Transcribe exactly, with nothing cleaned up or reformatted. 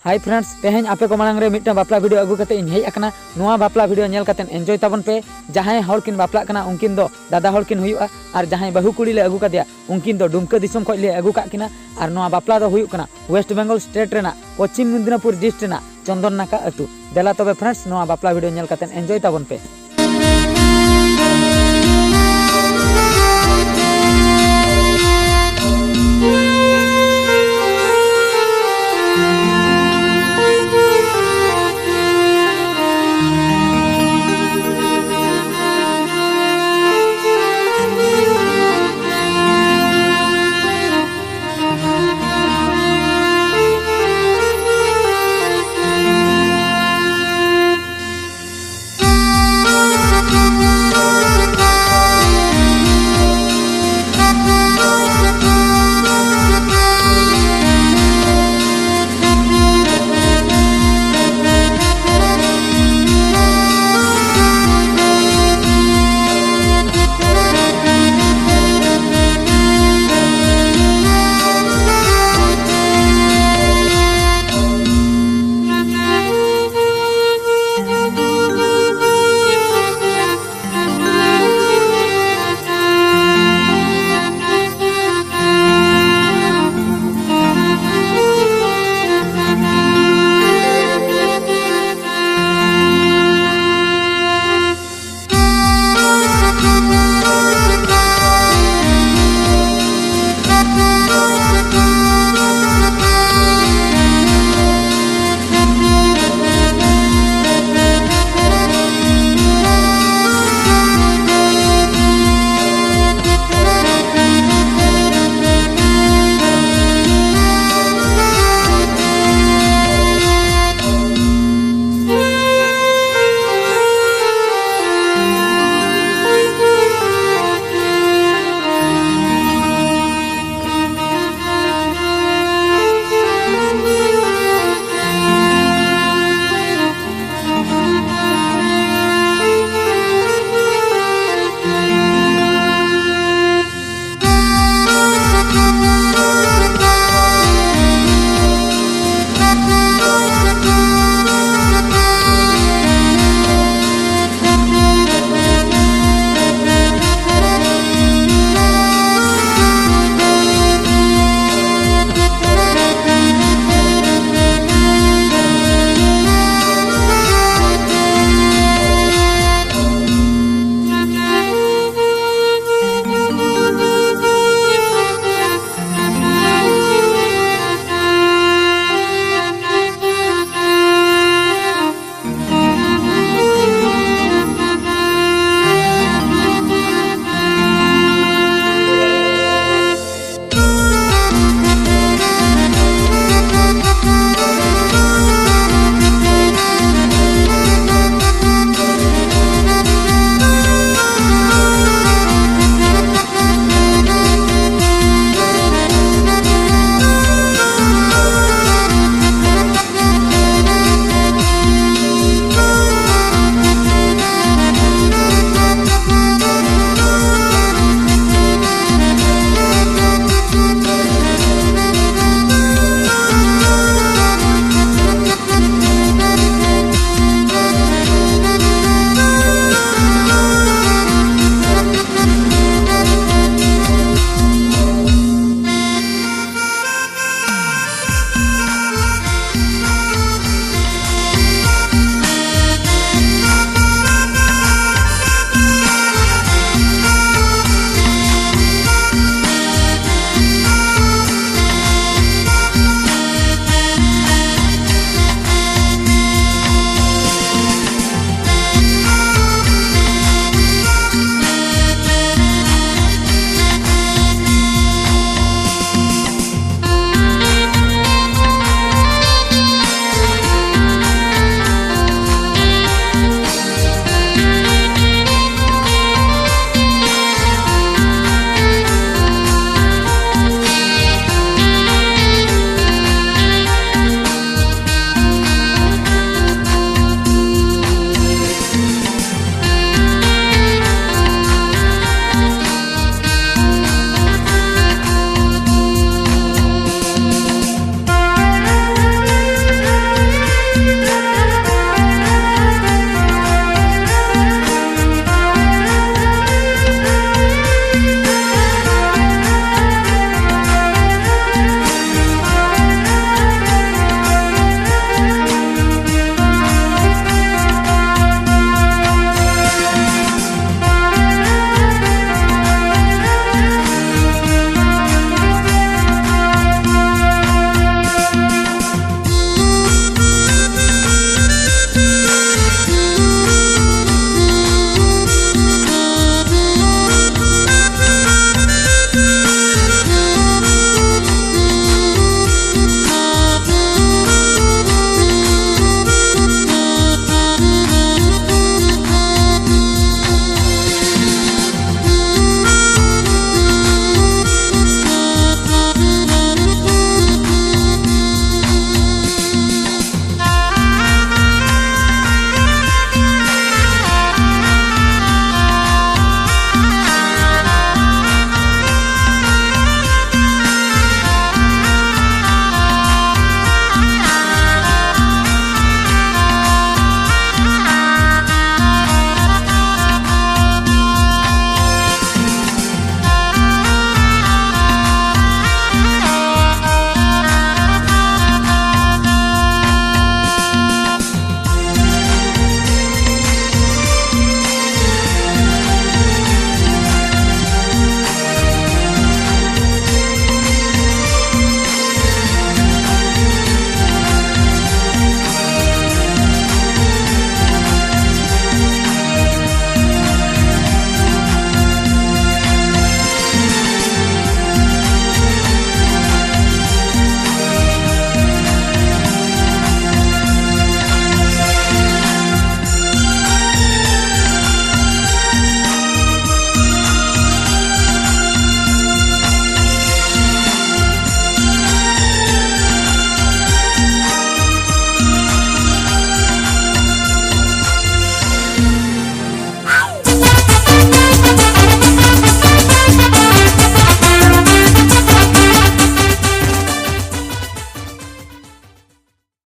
Hi friends, ᱛᱮᱦᱮᱧ ᱟᱯᱮ ᱠᱚ ᱢᱟᱲᱟᱝ ᱨᱮ ᱢᱤᱫᱴᱟᱝ ᱵᱟᱯᱞᱟ video ᱟᱹᱜᱩ ᱠᱟᱛᱮ ᱤᱧ ᱦᱮᱡ ᱟᱠᱟᱱᱟ᱾ ᱱᱚᱣᱟ ᱵᱟᱯᱞᱟ video ᱧᱮᱞ ᱠᱟᱛᱮ enjoy ᱛᱟᱵᱚᱱ ᱯᱮ᱾ ᱡᱟᱦᱟᱸᱭ ᱦᱚᱲ ᱠᱤᱱ ᱵᱟᱯᱞᱟᱜ ᱠᱟᱱᱟ ᱩᱱᱠᱤᱱ ᱫᱚ ᱫᱟᱫᱟ ᱦᱚᱲ ᱠᱤᱱ ᱦᱩᱭᱩᱜᱼᱟ, ᱟᱨ ᱡᱟᱦᱟᱸᱭ ᱵᱟᱹᱦᱩ ᱠᱩᱲᱤ ᱞᱮ ᱟᱹᱜᱩ ᱠᱟᱫᱮᱭᱟ ᱩᱱᱠᱤᱱ ᱫᱚ ᱰᱩᱢᱠᱟᱹ ᱫᱤᱥᱚᱢ ᱠᱷᱚᱱ ᱞᱮ ᱟᱹᱜᱩ ᱠᱟᱜ ᱠᱤᱱᱟ᱾ ᱟᱨ ᱱᱚᱣᱟ ᱵᱟᱯᱞᱟ ᱫᱚ ᱦᱩᱭᱩᱜ ᱠᱟᱱᱟ West Bengal state ᱨᱮᱱᱟᱜ ᱯᱚᱪᱷᱤᱢ ᱢᱮᱫᱽᱱᱟᱯᱩᱨ district ᱨᱮᱱᱟᱜ ᱪᱚᱱᱫᱚᱱ ᱱᱟᱠᱟ ᱟᱹᱛᱩ᱾ ᱫᱮᱞᱟ ᱛᱚᱵᱮ friends, ᱱᱚᱣᱟ ᱵᱟᱯᱞᱟ video ᱧᱮᱞ ᱠᱟᱛᱮ enjoy ᱛᱟᱵᱚᱱ ᱯᱮ᱾